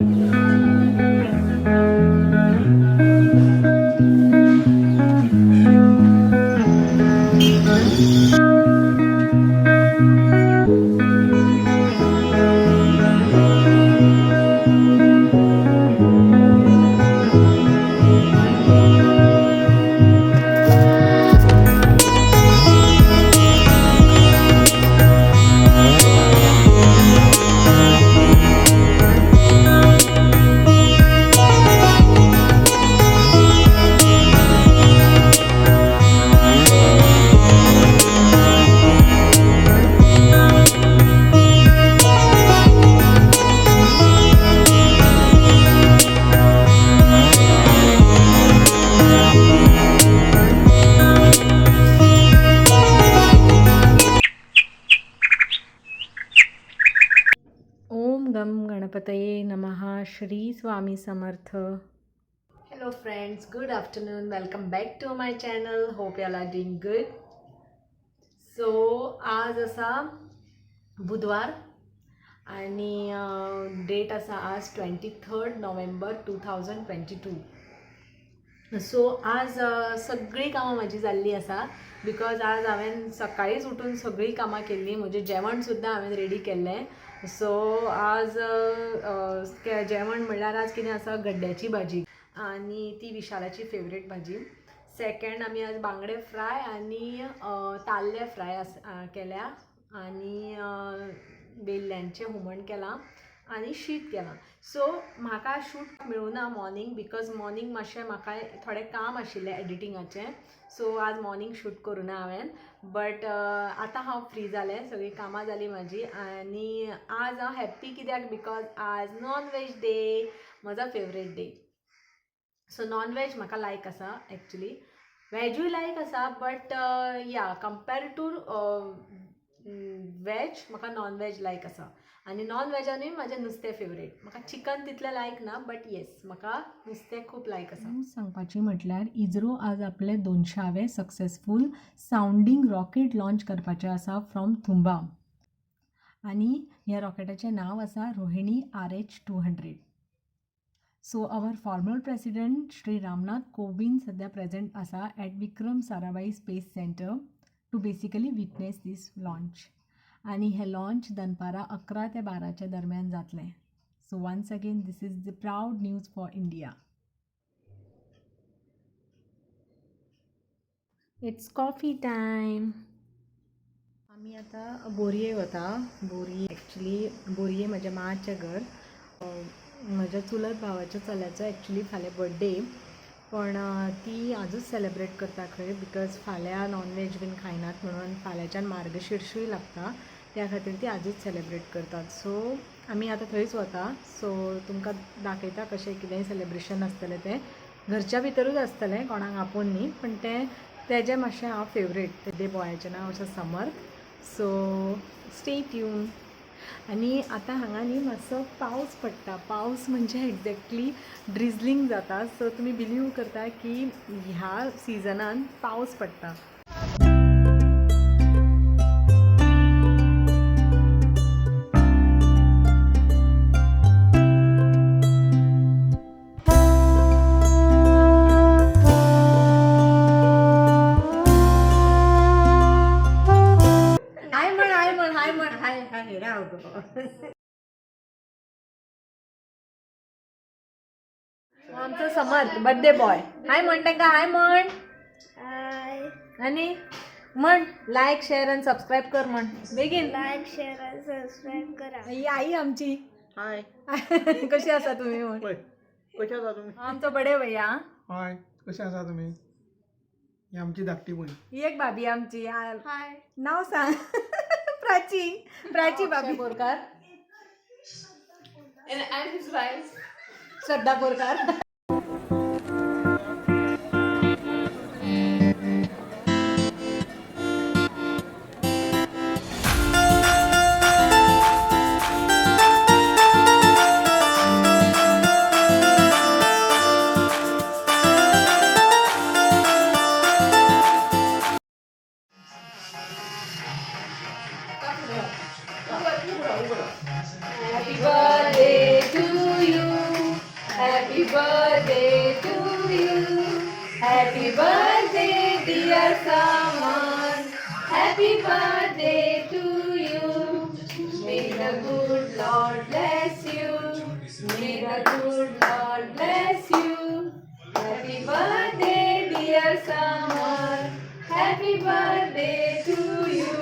ओम गम गणपतये नमः. Shri Swami Samarth. Hello friends, good afternoon. Welcome back to my channel. Hope you are doing good. So आज असा बुधवार आणि डेट आसा आज 23 November 2022. So आज सगळीं कामां म्हाजी जाल्लीं आसा because आज हांवें सकाळींच उठून सगळीं कामां केल्लीं. म्हजें जेवण सुद्दां हांवें रेडी केल्लें. सो आज जेवण म्हणल्यार आज कितें आसा, गड्ड्याची भाजी आनी ती विशालाची फेवरेट भाजी. सेकंड आमी आज बांगडे फ्राय आनी ताल्ले फ्राय केल्या आनी वेल्ल्यांचें हुमण केलां आनी शीत केलां. सो म्हाका शूट मेळुना मॉर्निंग because morning मातशें म्हाका थोडें काम आशिल्लें एडिटिंगाचें. सो आज मॉर्निंग शूट करुना हांवें, बट आतां हांव फ्री जालें, सगळीं कामां जालीं म्हाजी आनी आज हांव हॅप्पी कित्याक because आज नॉन वेज डे, म्हजो favourite day. So non veg म्हाका लायक आसा, एक्चुली वेजूय लायक आसा, but yeah compare to veg म्हाका नॉन वेज लायक आसा. आनी नॉन वेजानूय म्हाजें नुस्तें फेवरेट. म्हाका चिकन तितलें लायक ना, बट येस म्हाका नुस्तें खूब लायक आसा. सांगपाची म्हटल्यार इजरो आज आपलें 200वें सक्सेसफूल सावंडींग रॉकेट लॉंच करपाचें आसा फ्रॉम थुंबा आनी ह्या रॉकेटाचें नांव आसा Rohini RH 200. So our former president Shri Ramnath Kovind सध्या प्रेझेंट आसा at Vikram Sarabhai Space Centre to basically witness this launch. आनी हें लॉंच दनपारां 11 ते 12च्या दरम्यान जातलें. So once again this is the proud news for India. It's coffee time. आमी आतां बोरये वता. बोरये एक्चुली बोरये म्हज्या मांचें घर. म्हज्या चुलत भावाच्या चल्याचो एक्चुली फाल्यां बड्डे, पण ती आजूच सेलेब्रेट करता खंय because फाल्यां नॉन वेज बीन खायनात म्हणून फाल्यांच्यान मार्गशीर्षूय लागता, त्या खातीर ती आजूच सेलेब्रेट करतात. सो आमी आतां थंयच वता. सो तुमकां दाखयता कशें कितें सेलेब्रेशन आसतलें. तें घरच्या भितरूच आसतलें, कोणाक आपोवन न्ही, पण तें तेजें मातशें हांव फेवरेट. ते बॉयाचें नांव आसा समर्थ. So stay tune. आनी आतां हांगा न्ही मातसो पावस पडटा. पावस म्हणजे एक्झॅक्टली ड्रिजलींग जाता. सो तुमी बिलीव करता की ह्या सिजनान पावस पडटा. हाय म्हण, हाय म्हण, हाय म्हण. हाय हाय, राव गो. आमचो समर्थ बर्थडे बॉय. हाय म्हण तांकां, हाय म्हण. हाय. आनी म्हण लायक शेअर आनी सबस्क्रायब कर म्हण बेगीन. लायक, शेअर आणि सबस्क्राईब करा. ही आई आमची. हाय. कशी आसा तुमी म्हण. पळय, कशें आसा तुमी? आमचो बडे भैया. हाय, कशें आसा तुमी? ही आमची धाकटी भयण. ही एक भाभी आमची. हाय. नाव सांग. प्राची, प्राची भाभी Borkar. And I'm his wife. Shraddha Borkar. Happy birthday to you. Happy birthday to you. Happy birthday dear Saman. Happy birthday to you. May the good Lord bless you. May the good Lord bless you. Happy birthday dear Saman. Happy birthday to you.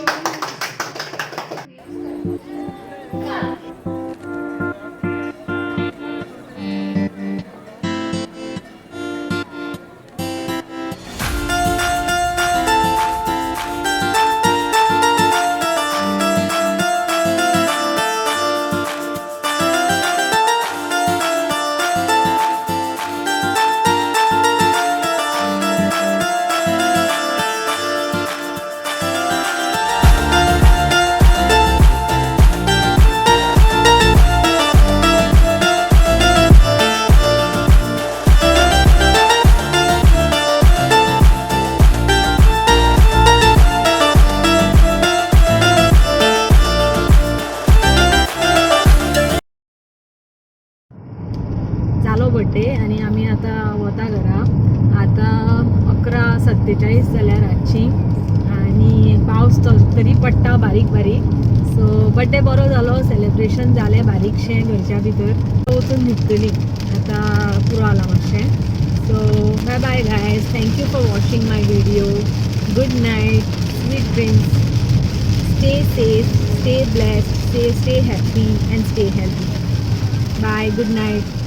जालो birthday आनी आमी आतां वता घरा. आतां 11:47 जाल्या रातची आनी पावस तरी पडटा बारीक बारीक. सो बड्डे बरो जालो, सेलिब्रेशन जालें बारीकशें घरच्या भितर. वचून न्हिदतली आतां, पुरो जालां मातशें. So bye bye guys, thank you for watching my video. Good night, sweet dreams, stay safe, stay blessed, stay happy and stay healthy. Bye, good night.